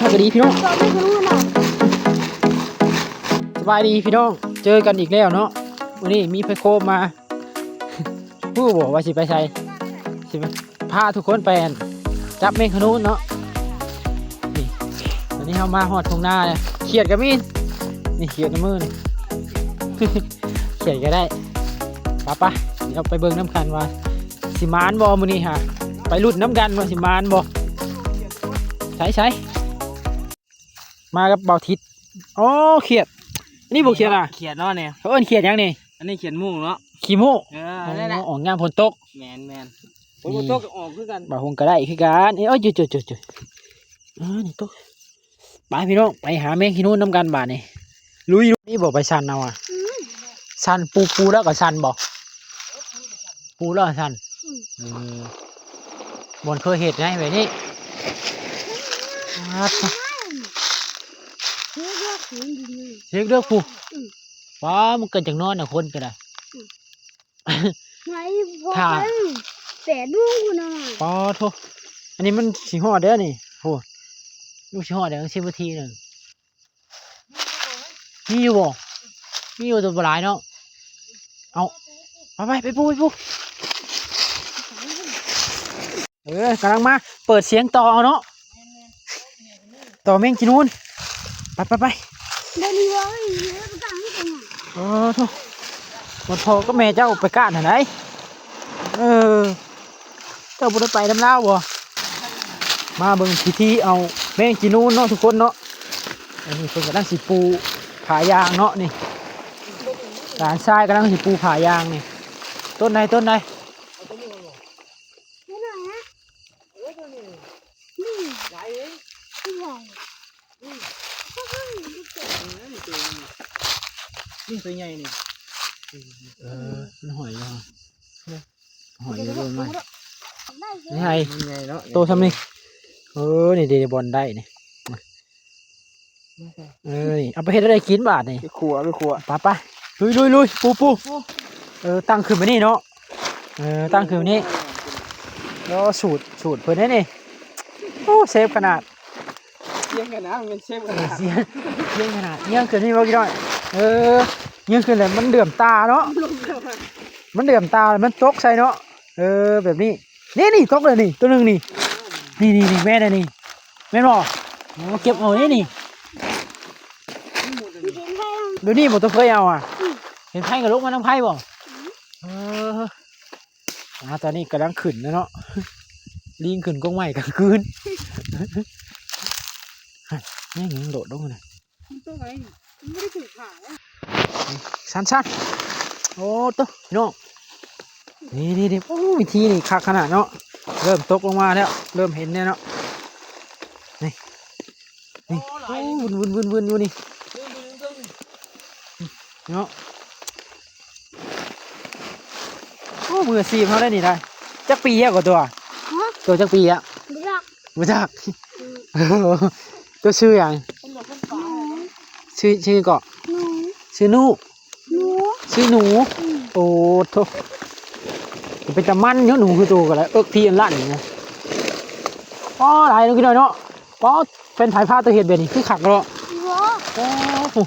ສະບາຍດີພີ່ນ້ອງ ສະບາຍດີພີ່ນ້ອງ ເຈີກັນອີກແລ້ວເນາະ. ມື້ນີ້ມີໄພໂຄມມາ ຮູ້ບໍ່ວ່າຊິໄປໃສ? ຊິໄປ ພາທຸກຄົນໄປອັນ ຈັບແມງຂະນູນເນາະ. ນີ້ ຕອນນີ້ເຮົາມາຮອດທົ່ງນາແລ້ວ ຂຽດກໍມີ ນີ້ຂຽດໃນມືນີ້ ຂຽດກໍໄດ້. ປະ ປະ ດຽວໄປເບິ່ງນຳກັນວ່າຊິໝານບໍ່ມື້ນີ້ຫາ ໄປລຸ້ນນຳກັນວ່າຊິໝານບໍ່. ໃສ ໃສ ມາກັບບ່າວທິດ. ໂອ້ ຂຽດ ອັນນີ້ບໍ່ຂຽດອະ ຂຽດເນາະນີ້ ເຂົາເອີ້ນຂຽດຫຍັງນີ້? ອັນນີ້ຂຽດໝູເນາະ ຂີ້ໝູ. ເອີ ນັ້ນແຫຼະ ອອກຍາມຝົນຕົກ. ແມ່ນໆ ຝົນບໍ່ຕົກກໍອອກຄືກັນ ບ່າວຫົງກໍໄດ້ຄືກັນ. ເອີ ຈຸໆໆ ເອີ ນີ້ຕົກ. ໄປພີ່ນ້ອງ ໄປຫາແມງຂີ້ນູນນຳກັນບາດນີ້ ລຸຍ. ນີ້ບໍ່ໄປຊັນເອົາອະ ອືມ ຊັນ ປູ ປູແລ້ວກໍຊັນບໍ່? ປູແລ້ວຊັນ ອືມ ເອີ ບ່ອນເຄີຍເຮັດໄດ໋ແບບນີ້. ປາດໂທ້ ເຮັດເດີ ເຮັດເດີ ປູ ອືມ ປາດ ມັນກໍຈັກນອນນະ ຄົນກໍໄດ້ ອືມ ໄງ ພໍ ຖ້າ ໄປ ແປດໂມງພຸ້ນນະ. ປາດໂທ້ ອັນນີ້ມັນຊິຮອດເດ້ນີ້ ໂຫ ມັນຊິຮອດເດ້ ສິບນາທີໜຶ່ງ. ມີຢູ່ບໍ່? ມີຢູ່ ແຕ່ບໍ່ຫຼາຍເນາະ. ເອົາ ໄປໆ ໄປປູ ໄປປູ. ເອີ ກຳລັງມາ ເປີດສຽງຕໍ່ເອົາເນາະ ຕໍ່ແມງຈີນູນ. ໄປໆໆ ເດີນດີເວີຍ ເອີ ໂທ້ ບັດພໍ່ກັບແມ່ເຈົ້າໄປກ້ານຫັ້ນໃດ. ເອີ ເຈົ້າບໍ່ໄດ້ໄປນຳລາວບໍ່? ມາເບິ່ງພິທີເອົາແມງຈີນູນເນາະທຸກຄົນເນາະ. ອັນນີ້ເພິ່ນກຳລັງຊິປູຜ້າຢາງເນາະນີ້ ຫຼານຊາຍກຳລັງຊິປູຜ້າຢາງນີ້. ຕົ້ນໃດ ຕົ້ນໃດ? ນີ້ຕົວໃຫຍ່ນີ້ ເອີ ມັນຫອຍຢູ່ ຫອຍຢູ່ ໂດນມາ ນີ້ໃຫຍ່ ມັນໃຫຍ່ເນາະ ໂຕສ່ຳນີ້. ເອີ ນີ້ເດ ບ່ອນໄດ້ນີ້ ເອີ ນີ້ເອົາໄປເຮັດແນວໃດກິນບາດນີ້? ໄປຂົ້ວ ໄປຂົ້ວ ໄປໆ ລຸຍໆ ປູ ປູ ເອີ ຕັ້ງຂຶ້ນມານີ້ເນາະ ເອີ ຕັ້ງຄືນນີ້ ໂອ້ ສູດ ສູດເພິ່ນເດ້ນີ້. ໂອ້ ເຊຟຂະໜາດ ສຽງຂະໜາດ ມັນເຊຟຂະໜາດ ສຽງ ສຽງຂະໜາດ. ເງີຍຂຶ້ນນີ້ບໍ່ ພີ່ນ້ອງ? ເອີ ເງີຍຂຶ້ນແລ້ວມັນເຫຼື້ອມຕາເນາະ ມັນເຫຼື້ອມຕາ ມັນຕົກໃສ່ເນາະ. ເອີ ແບບນີ້ ນີ້ໆ ຕົກແລ້ວນີ້ ໂຕໜຶ່ງນີ້ ນີ້ໆ ແມ່ນແລ້ວນີ້ ແມ່ນບໍ່? ໂອ້ ເກັບເອົານີ້ນີ້ ແບບນີ້ບໍ່ ໂຕເຄີຍເອົາອະ? ເຫັນໄພກໍລົງມານຳໄພບໍ່? ເອີ ອ່າ ຕອນນີ້ກຳລັງຂຶ້ນແລ້ວເນາະ ລີງຂຶ້ນກົກໄມ້ກາງຄືນ. ຫັ້ນ ແມ່ນຫຍັງໂດດລົງຫັ້ນນະ? ມັນຕົວໃດນີ້? ມັນບໍ່ໄດ້ຖືກຂາເດ້. ຊັນໆ ໂອ້ໂຕ ພີ່ນ້ອງ ນີ້ໆໆ ໂອ້ ວິທີນີ້ຄັກຂະໜາດເນາະ. ເລີ່ມຕົກລົງມາແລ້ວ ເລີ່ມເຫັນແລ້ວເນາະ ນີ້ ນີ້ ໂອ້ ວຸ້ນໆໆໆຢູ່ນີ້ເນາະ. ໂອ້ ມືອາຊີບເຮົາໄດ໋ນີ້ໄດ໋. ຈັກປີແລ້ວກໍຕົວ? ຮະ? ຕົວຈັກປີອະ? ບໍ່ຈັກ ບໍ່ຈັກ. ອືມ ຕົວຊື່ຫຍັງ? ໜູ ຊື່ ຊື່ເກາະ? ໜູ ຊື່ໜູ ໜູ ຊື່ໜູ. ອືມ ໂອ້ໂທ້ ເປັນຕາມັນຢູ່ ໜູຄືໂຕກໍໄດ້ ເອິກທີ່ອັນລັນນີ້ນະ. ອໍ ຫຼາຍເນາະ ພີ່ນ້ອງເນາະ. ປໍ ແມ່ນໃຜພາຕົວເຮັດແບບນີ້ ຄືຄັກເນາະ. ໂອ້ໂຫ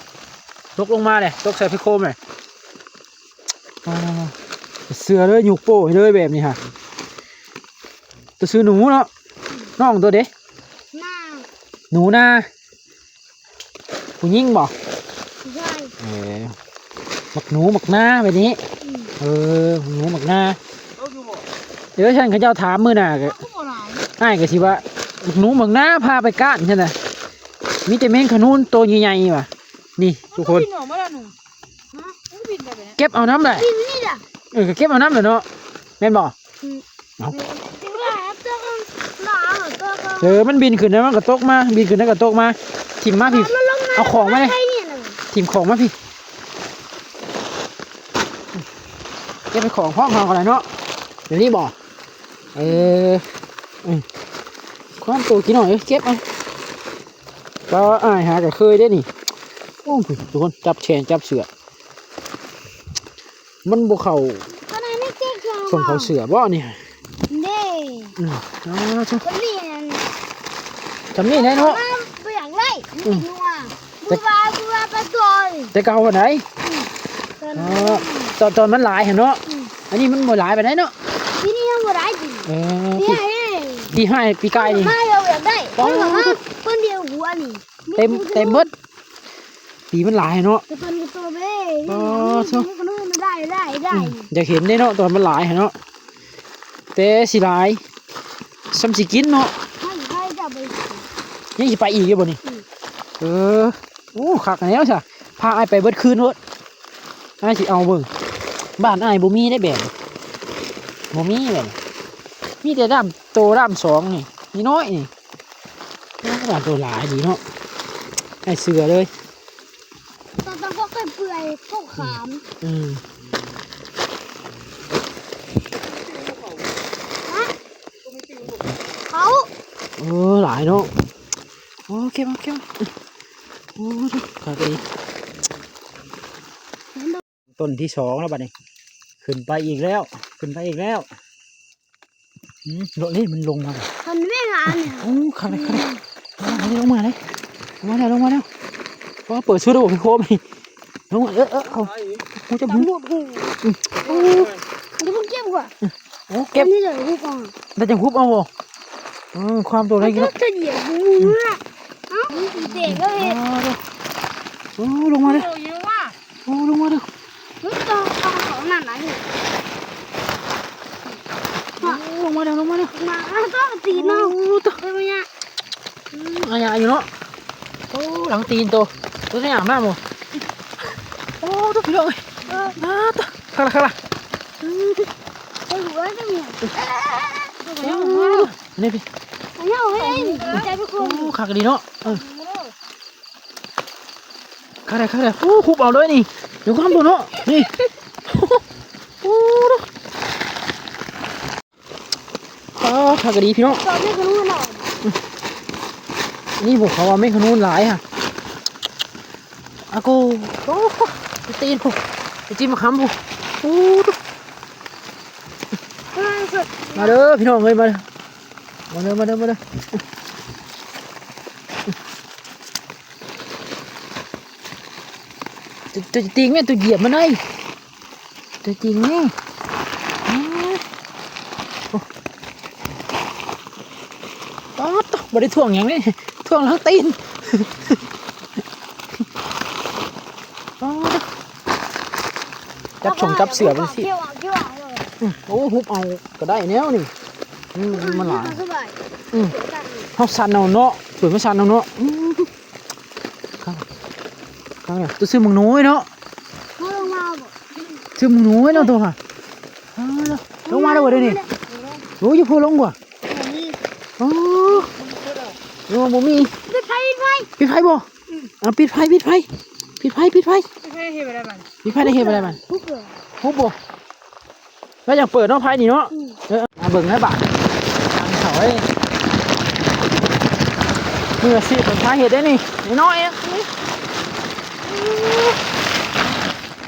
ຕົກລົງມາເດ້ ຕົກໃສ່ໄພໂຄມເດ້. ອ່າ ເຊື່ອເລີຍ ຍົກໂປ້ເລີຍແບບນີ້ຫາ. ຕົວຊື່ໜູເນາະ ນ້ອງຕົວເດ້? ນາ ໜູນາ. ຜູ້ຍິງບໍ່? ຜູ້ຊາຍ. ເອີ ໝາກໜູໝາກນາແບບນີ້. ອືມ ເອີ ໝາກໜູໝາກນາ. ເອີ ເອີ ຊັ້ນເຂົາເຈົ້າຖາມມື້ໜ້າກໍ ເອົາຄືບໍ່ຫຼາຍ ອ້າຍກໍຊິວ່າ ໝາກໜູໝາກນາພາໄປກ້ານຊັ້ນນະ. ມີແຕ່ແມງຂະນູນໂຕໃຫຍ່ໆວ່າ. ນີ້ທຸກຄົນ ມັນກໍບິນອອກມາແລ້ວໜູ. ຮະ? ມັນກໍບິນໄປແບບນັ້ນ ເກັບເອົານຳແຫຼະ. ເອີ ກໍເກັບເອົານຳແຫຼະເນາະ ແມ່ນບໍ່? ອືມ ເອົາ ເອີ ມັນບິນຂຶ້ນແລ້ວມັນກໍຕົກມາ ບິນຂຶ້ນແລ້ວກໍຕົກມາ. ຖິ້ມມາພີ້ ເອົາຂອງມາເລີຍ ຖິ້ມຂອງມາພີ້. ເກັບເອົາຂອງພ້ອມເຮົາກໍໄດ້ເນາະ ແບບນີ້ບໍ່? ເອີ ຄວາມໂຕກີ້ໜ້ອຍ ເອີ ເກັບເອົາ. ກໍອ້າຍຫາກໍເຄີຍເດ້ນີ້. ໂອ້ຍ ທຸກຄົນ ຈັບແຂນຈັບເສື້ອ ມັນບໍ່ເຂົ້າ ອັນນັ້ນເຈັບເສື້ອ ສົ່ງເຂົ້າເສື້ອບໍ່ນີ້? ເດ້ ອືມ ອໍ ໂທ້ ສ່ຳນີ້ແຫຼະເນາະ. ມາໄປ ອືມ ແຕ່ ຄືວ່າ ຄືວ່າໄປຕໍ່ນີ້ ແຕ່ເກົ່າຫັ້ນໃດ໋. ອືມ ຕອນ ເອີ ຕອນ ຕອນມັນຫຼາຍຫັ້ນເນາະ. ອືມ ອັນນີ້ມັນບໍ່ຫຼາຍປານໃດເນາະ ປີນີ້ຍັງບໍ່ຫຼາຍຕິ. ເອີ ປີ ປີຫ້າ ປີກາຍນີ້ ມາເຮົາຢາກໄດ້ ປາດ ເພິ່ນກໍມາ ເພິ່ນດຽວຫົວນີ້ ເຕັມ ເຕັມເບິດ ປີມັນຫຼາຍເນາະ. ແຕ່ເພິ່ນກໍໂຕເບ້ ອໍ ໂທ້ ມັນກໍໄດ້ ໄດ້ ໄດ້ ອືມ ຢາກເຫັນເດ້ເນາະ ຕອນມັນຫຼາຍຫັ້ນເນາະ ແຕ່ຊິຫຼາຍ ສ່ຳຊິກິນເນາະ. ໃຫ້ ໃຫ້ເຈົ້າໄປ ຍັງຊິໄປອີກຢູ່ບໍ່ນີ້? ອືມ ເອີ ໂອ້ ຄັກແລ້ວຊະ ພາອ້າຍໄປເບິດຄືນໂລດ ອ້າຍຊິເອົາເບິ່ງ. ບ້ານອ້າຍບໍ່ມີໄດ໋ແບບນີ້ ບໍ່ມີແບບນີ້ ມີແຕ່ດ້າມໂຕດ້າມສອງນີ້ ນ້ອຍໆນີ້. ໂອ້ ໂຕຫຼາຍດີເນາະ ໃຫ້ເຊື່ອເລີຍ. ຕອນ ຕອນພວກເປື່ອຍໆ ພວກຂາມ ອືມ ເຂົາ ເອີ ຫຼາຍເນາະ. ໂອ້ ເກັບເອົາ ເກັບເອົາ. ໂອ້ ຄັກອີ່ຫຼີ ຕົ້ນທີສອງແລ້ວບັດນີ້ ຂຶ້ນໄປອີກແລ້ວ ຂຶ້ນໄປອີກແລ້ວ. ອືມ ໂລດເລີຍ ມັນລົງມາ ມັນແມ່ນອັນນີ້ ໂອ້ ຄັກເລີຍ ຄັກເລີຍ. ອືມ ລົງມາເລີຍ ລົງມາແລ້ວ ລົງມາແລ້ວ. ໂອ້ ເປີດສຸດ ໂອ້ ໂຄມນີ້ ລົງ ເອີ ເອີ ເອົາ ກູຈະ ອືມ ໂອ້ ດຽວເພິ່ນເກັບກ່ອນ. ໂອ້ ເກັບ ອັນນີ້ເລີຍ ຮຸບເອົາ ແລ້ວຈັ່ງຮຸບເອົາບໍ່? ເອີ ຄວາມໂຕໄດ້ ເຈົ້າຈະດຽວ ອືມ ເອົາ ມັນຊິແຕກເລີຍ. ໂອ້ ລົງມາເດີ້ ໂອ້ ລົງມາເດີ້ ໂອ້ ລົງມາເດີ້. ເຮີ້ຍ ຕ້ອງ ຕ້ອງເອົານັ້ນນະ ໂອ້ ລົງມາເດີ້ ລົງມາເດີ້ ມາ ເອົາ ຕ້ອງຕີນເນາະ. ໂອ້ ໂຕ ເປັນໄງ? ອືມ ອາຍາຢູ່ເນາະ. ໂອ້ ຫຼັງຕີນໂຕ ໂຕໄດ້ອາບນ້ຳບໍ່? ໂອ້ ໂຕ ພີ່ນ້ອງເອີຍ ເອີ ອາ ໂຕ ຄັກລະ ຄັກລະ. ອືມ ໂອ້ ນີ້ພີ່ ອັນນີ້ພີ່ ອັນນີ້ພີ່ ໂອ້ ຄັກດີເນາະ. ເອີ ຄັກແທ້ ຄັກແທ້. ໂອ້ ຮຸບເອົາເລີຍນີ້ ເດີ ຄວາມໂຕເນາະ ນີ້ ໂອ້ ໂຕ ອໍ ຄັກກະດີພີ່ນ້ອງ ຕອນນີ້ຄືຮູ້ເນາະ. ອືມ ນີ້ພວກເຂົາວ່າແມງຂະນູນຫຼາຍຮະ ອາໂກ ໂອ້ ຕີນພຸ້ນ ຕີນມະຂາມພຸ້ນ. ໂອ້ ມາເດີພີ່ນ້ອງເອີຍ ມາເດີ ມາເດີ ມາເດີ ມາເດີ. ໂຕ ໂຕຕີງແມ່ນ ໂຕຢຽບມັນໄດ. ຕົວຈິງນີ້ ໂອ້ ປາດໂທ້ ບໍ່ໄດ້ຖ່ວງຫຍັງເດ້ ຖ່ວງຫຼັງຕີນ. ປາດໂທ້ ຈັບຊົງຈັບເສືອເປັນຊີ້. ອືມ ໂອ້ ຮຸບເອົາກໍໄດ້ແນວນີ້. ອືມ ມັນຫຼາຍ. ອືມ ເຮົາສັ່ນເອົາເນາະ ເພິ່ນມາສັ່ນເອົາເນາະ. ອືມ ຄັກ ຄັກແລ້ວ ໂຕຊື່ໝາກໂນ້ຍເນາະ. ເຮົາລົງມາບໍ່? ຊື່ໝາກໂນ້ຍເນາະໂຕຫະ. ເອົາລະ ລົງມາແລ້ວບໍ່ເດນີ້? ໂອ້ຍ ຢູ່ພູລົງກວ່າ. ບໍ່ມີ ໂອ້ ໂອ້ ບໍ່ມີ. ປິດໄຟ ປິດໄຟ ປິດໄຟບໍ່? ອືມ ເອົາ ປິດໄຟ ປິດໄຟ ປິດໄຟ ປິດໄຟ. ປິດໄຟເຮັດບໍ່ໄດ້ບັດ ປິດໄຟໄດ້ເຮັດບໍ່ໄດ້ບັດ. ຮຸບບໍ່? ແລ້ວຢາກເປີດເນາະ ໄຟນີ້ເນາະ. ອືມ ເອີ ມາເບິ່ງໃຫ້ບາດ ທາງເຂົາເອີຍ ມືອາຊີບເພິ່ນພາເຮັດເດ້ນີ້ ນ້ອຍໆ ອະ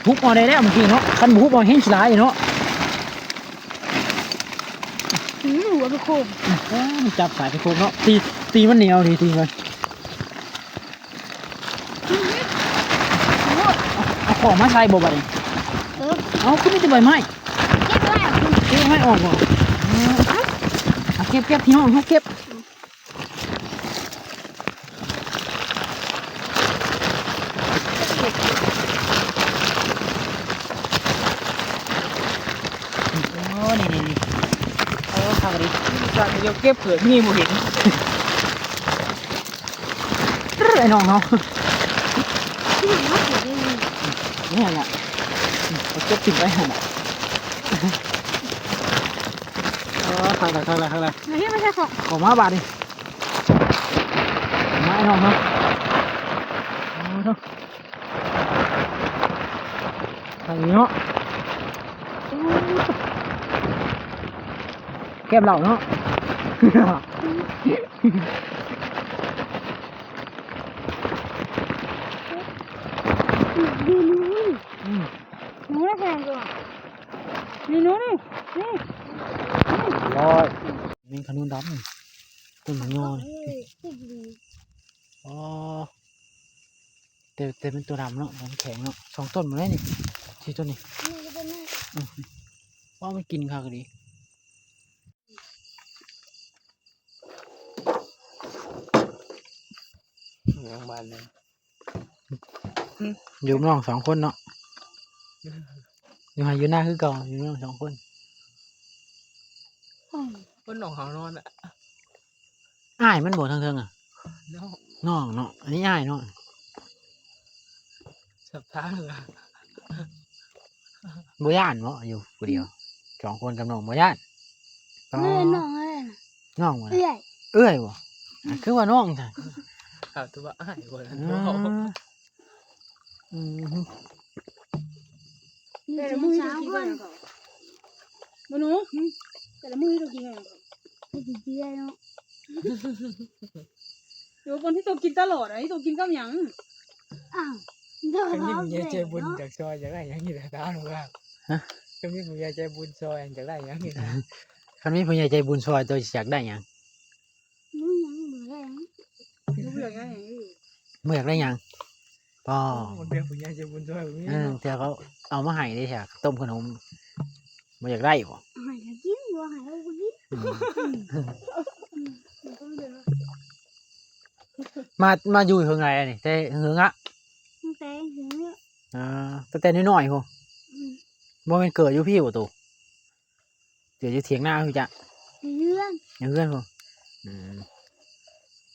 ຮຸບເອົາໄດ້ແລ້ວເມື່ອກີ້ເນາະ ຄັນບໍ່ຮຸບເອົາແຮງຊິຫຼາຍເນາະ. ອືມ ຫົວໄປໂຄມ ໂອ້ ມັນຈັບສາຍໄປໂຄມເນາະ ຕີ ຕີມັນໜຽວດີ ຕີມັນ. ເອົາຂອງມາໃສ່ບໍ່ບັດນີ້? ເອີ ເອົາ ຄືມີແຕ່ໃບໄມ້ ເກັບໄວ້ ເກັບໄມ້ອອກບໍ່? ເອົາ ເອົາ ເກັບ ເກັບ ພີ່ນ້ອງ ເຮົາເກັບ. ໂອ້ ນີ້ໆໆ ໂອ້ ຄັກດີ ສັດດຽວເກັບເກີດມີບໍ່ເຫັນ. ເອີ ໄອ້ນ້ອງເຮົາ ນີ້ແຫຼະ ເອົາເກັບຖິ້ມໄວ້ຫັ້ນແຫຼະ. ເອີ ຄັກແລ້ວ ຄັກແລ້ວ ຄັກແລ້ວ ມາເຮັດມາໃສ່ຂອງ ເຂົ້າມາບາດນີ້ ມາໄອ້ນ້ອງເຮົາ. ໂອ້ໂທ້ ທາງນີ້ເນາະ ແກ້ມເຫຼົ້າເນາະ. ອືມ ໜູນະ ແພງກວ່າ ນີ້ໜູນີ້ ນີ້ ນີ້ ໂອ້ຍ ແມງຂະນູນດຳ ຕົ້ນໝາກຍໍນີ້. ອໍ ແຕ່ ແຕ່ເປັນຕົວດຳເນາະ ມັນແຂງເນາະ ສອງຕົ້ນໝົດເລີຍນີ້ ສີ່ຕົ້ນນີ້ ນີ້ກໍເປັນ ອືມ ອໍ ມັນກິນຄັກອີ່ຫຼີ ຍັງບານເລີຍ ຢູ່ກັບນ້ອງສອງຄົນເນາະ ຢູ່ໄຮ່ຢູ່ນາຄືເກົ່າ ຢູ່ກັບນ້ອງສອງຄົນ ອືມ ຄົນໜອງເຮົານອນອະ ອ້າຍມັນບໍ່ທາງເທິງອະ ນ້ອງ ນ້ອງເນາະ ອັນນີ້ອ້າຍເນາະ ສັບທາງເລີຍ ບໍ່ຢ້ານເນາະ ຢູ່ຜູ້ດຽວ ອືມ ສອງຄົນກັບນ້ອງບໍ່ຢ້ານ ແມ່ນນ້ອງຫັ້ນແຫຼະ ນ້ອງບໍ່ນະ ເອື້ອຍ ເອື້ອຍບໍ່ ອືມ ຄືວ່ານ້ອງຊັ້ນ ຖາມແຕ່ວ່າອ້າຍບໍ່ ເອີ ອືມ ແຕ່ລະມື້ເຈົ້າກິນກັບຫຍັງເຂົາ ບໍ່ໜູ ອືມ ແຕ່ລະມື້ເຈົ້າກິນກັບຫຍັງເຂົາ ກິນເຈເນາະ ໂອ້ ຄົນທີ່ໂຕກິນຕະຫຼອດ ອັນນີ້ໂຕກິນກັບຫຍັງ ອ້າວ ຄັນມີຜູ້ໃຫຍ່ໃຈບຸນຢາກຊ່ອຍ ຢາກໄດ້ຫຍັງນີ້ລະ ຖາມວ່າ ຮະ ຄັນມີຜູ້ໃຫຍ່ໃຈບຸນຊ່ອຍ ຢາກໄດ້ຫຍັງນີ້ລະ ຄັນມີຜູ້ໃຫຍ່ໃຈບຸນຊ່ອຍ ໂຕຢາກໄດ້ຫຍັງ ບໍ່ຢາກໄດ້ຫຍັງ ບໍ່ຢາກໄດ້ຫຍັງອີກ ບໍ່ຢາກໄດ້ຫຍັງ ອໍ ມັນເປັນຜູ້ໃຫຍ່ໃຈບຸນຊ່ອຍ ບໍ່ມີ ເອີ ເນາະ ເທື່ອເຂົາເອົາມາໃຫ້ເດ້ ຖ້າຕົ້ມຂະໜົມ ບໍ່ຢາກໄດ້ບໍ່ ໃຫ້ກໍກິນ ບໍ່ໃຫ້ກໍບໍ່ກິນ ອືມ ອືມ ມາ ມາຢູ່ເຖິງໃດອັນນີ້ ແຕ່ເຫິງອະ ຕັ້ງແຕ່ເຫິງແລ້ວ ອ່າ ຕັ້ງແຕ່ນ້ອຍໆພຸ້ນ ອືມ ບໍ່ແມ່ນເກີດຢູ່ພີ້ບໍ່ໂຕ ເກີດຢູ່ຖຽງນາພຸ້ນຈ້ະ ຢູ່ເຮືອນ ຢູ່ເຮືອນພຸ້ນ ອືມ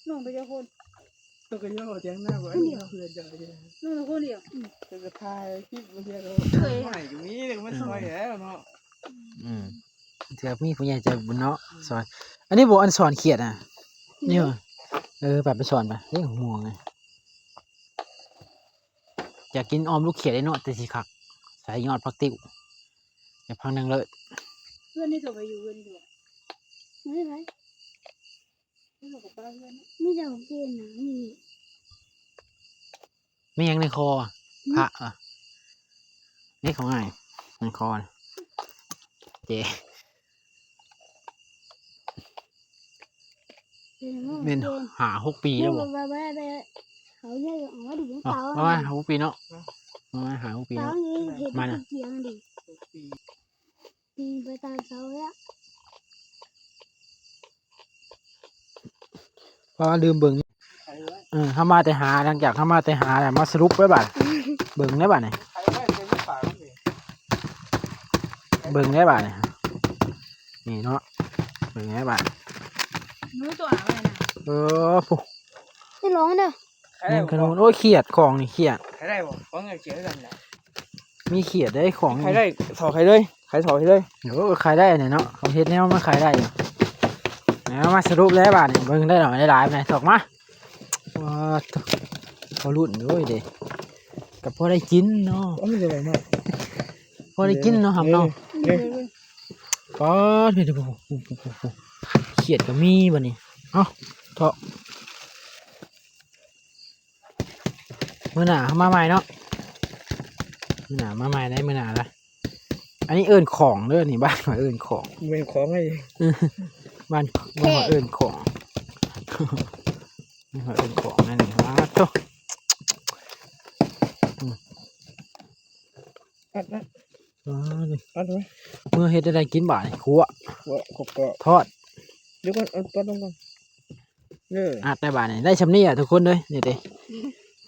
ນ້ອງໄປຈັກຄົນ ໂຕກໍຢູ່ຖຽງນາບໍ່ ອັນນີ້ເຮືອນເຈົ້າເດ້ ນ້ອງຄົນດຽວ ອືມ ເຈົ້າກໍຖ່າຍຄລິບບາງເທື່ອກໍ ເອີຍ ໃຫ້ກໍມີ ກໍມາຊ່ອຍແລ້ວເນາະ ອືມ ເທື່ອມີຜູ້ໃຫຍ່ໃຈບຸນເນາະ ອືມ ຊ່ອຍ ອັນນີ້ບໍ່ ອັນສອນຂຽດນະ ນີ້ຫວາ ເອີ ໄປ ໄປສອນໄປ ເອີ ມ່ວງ ຢາກກິນອອມລູກຂຽດເດ້ເນາະ ແຕ່ຊິຄັກ ໃສ່ຍອດຜັກຕິ້ວ ຢາກພັກນັ່ງເລີດ ເຮືອນນີ້ຕົວໃຜຢູ່ ເຮືອນນີ້ຕົວ ເຮືອນໃຜ ມີແຕ່ຂອງເກນນະ ມີ ມີຫຍັງໃນຄໍ ຫືມ ພະຫວາ ເດ ຂອງອ້າຍ ໃນຄໍນະ ເຈ ແມ່ນຫ້າຫົກປີແລ້ວບໍ່ ປະມານຫ້າຫົກປີເນາະ ປະມານຫ້າຫົກປີເນາະ ມານະ ປີໄປຕາມເສົາແລ້ວ ເພາະວ່າລືມເບິ່ງ ເອີ ເຮົາມາແຕ່ຫາ ຫຼັງຈາກເຮົາມາແຕ່ຫາແລ້ວ ມາສະຫຼຸບໄວ້ບາດ ເບິ່ງໄດ້ບາດນີ້ ເບິ່ງໄດ້ບາດນີ້ ນີ້ເນາະ ເບິ່ງໄດ້ບາດ ເອີ ພຸ້ນ ໄປລອງເດີ ແມ່ນຂະໜູນ ໂອ້ຍ ຂຽດ ຂອງນີ້ຂຽດ ຂາຍໄດ້ບໍ່ ຂອງເງິນຂຽດຄືກັນນະ ມີຂຽດເດ້ ຂອງນີ້ ຂາຍໄດ້ ຖອກໃຫ້ເລີຍ ຂາຍຖອກໃຫ້ເລີຍ ໂອ້ ຂາຍໄດ້ອັນນີ້ເນາະ ເຂົາເຮັດແນວມາຂາຍໄດ້ ເອົາມາສະຫຼຸບແລ້ວບາດນີ້ ເບິ່ງໄດ້ດອກຫຼາຍໆ ແມ່ນຖອກມາ ວ້າ ໂທ້ ພໍລຸ້ນຢູ່ເດ້ ກໍພໍໄດ້ກິນເນາະ ໂອ້ຍ ພໍໄດ້ກິນເນາະ ຫຳເນາະ ເອີ ປາດ ຂຽດກໍມີບາດນີ້ ເອົາ ເທາະ ມື້ໜ້າເຮົາມາໃໝ່ເນາະ ມື້ໜ້າມາໃໝ່ໄດ້ ມື້ໜ້າລະ ອັນນີ້ເອີ້ນຂອງເດີ ນີ້ບ້ານຂ້ອຍເອີ້ນຂອງ ແມ່ນຂອງໄອ້ ບ້ານ ບ້ານຂ້ອຍເອີ້ນຂອງ ບ້ານຂ້ອຍເອີ້ນຂອງນັ້ນນີ້ ປາດໂທ້ ອືມ ອັດ ອັດ ປາດນີ້ ອັດໄວ້ ເມື່ອເຮັດແນວໃດກິນບາດນີ້ ຂົ້ວ ຂົ້ວ ກົບໆ ທອດ ດຽວກ່ອນ ເອົາຕັດລົງກ່ອນ ເອີ ອັດໄດ້ບາດນີ້ ໄດ້ຊ່ຳນີ້ແຫຼະທຸກຄົນເດີ ນີ້ຕິ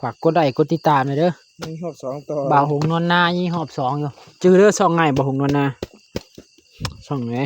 ຝາກກົດໄລ້ກົດຕິດຕາມແດ່ເດີ ມີຮອບສອງຕໍ່ ບ່າວຫົງນວນນາ ມີຮອບສອງຢູ່ ຈື່ເດີ ຊ່ອງໃໝ່ບ່າວຫົງນວນນາ ຊ່ອງໃດ